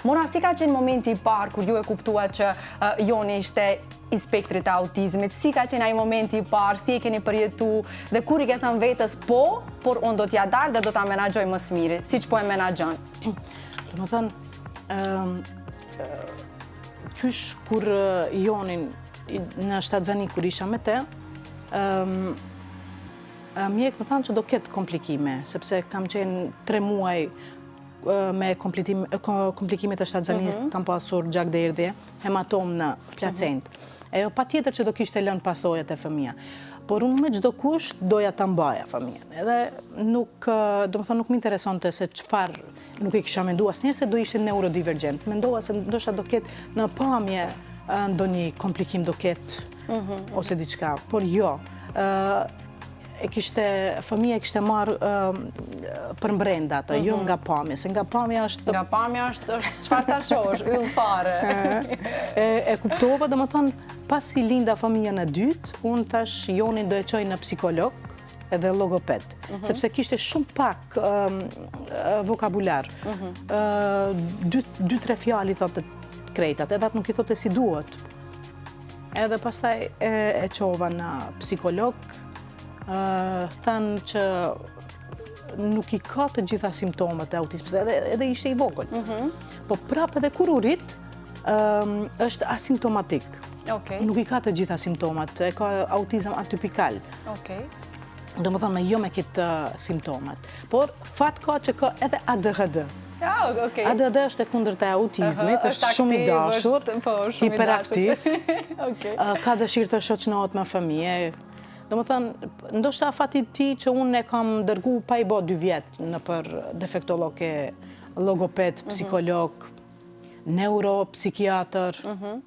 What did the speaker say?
Mona, si ka qenë momenti i parë kur ju e kuptuat që Joni ishte i spektrit të autizmit? Si ka qenë ai momenti i parë, si e keni përjetu dhe kur i ke thënë vetes po, por unë do t'ja dal dhe do ta menaxhoj më së miri, siç po e menaxhon? Domethënë, qysh kur Jonin në shtatzani kur isha me te, mjekët më thanë që do ketë komplikime, sepse kam qenë tre muaj me komplikimet e shtatzanisë, mhm. kam pasur gjakderdhje, hematomë në placentë. Mhm. Ajo patjetër që do kishte lënë pasoja te fëmija. Por unë me çdo kusht doja ta mbaja fëmijën. Edhe nuk, domethënë, nuk më interesonte se çfarë, nuk e kisha mendu asnjëherë se do ishte neurodivergjent. Mendova se ndoshta do ketë në pamje ndonjë komplikim do ketë mhm. ose diçka. Por jo, e kishte, fëmija e kishte marrë përmbrenda atë, jo mhm. nga pamja, se nga pamja është... Nga pamja është, është çfarë ta shohësh, yll fare. e, e kuptova, domethënë, pasi linda fëmijën e dytë, unë thash Jonin do e çoj në psikolog edhe logoped, mhm. sepse kishte shumë pak vokabular. Mhm. dy, dy, tre fjalë i thotë krejtat, edhe atë nuk i thotë si duhet. Edhe pastaj e, e çova në psikolog, thanë që nuk i ka të gjitha simptomat e autizmit, edhe, edhe ishte i vogël. Mm Po prapë edhe kur u rrit, është asimptomatik. Okay. Nuk i ka të gjitha simptomat, e ka autizm atipikal. Okay. Domethënë, jo me këtë simptomat. Por, fat ka që ka edhe ADHD. Ah, okay. ADHD është e kundërta e autizmit, është shumë i dashur, po, hiperaktiv, ka dëshirë të shoqnohet me fëmije. Domethënë, ndoshta fati i tij që unë e kam dërgu pa i bo dy vjet nëpër defektolog e logoped, mhm. psikolog, neuropsikiatër. Mhm.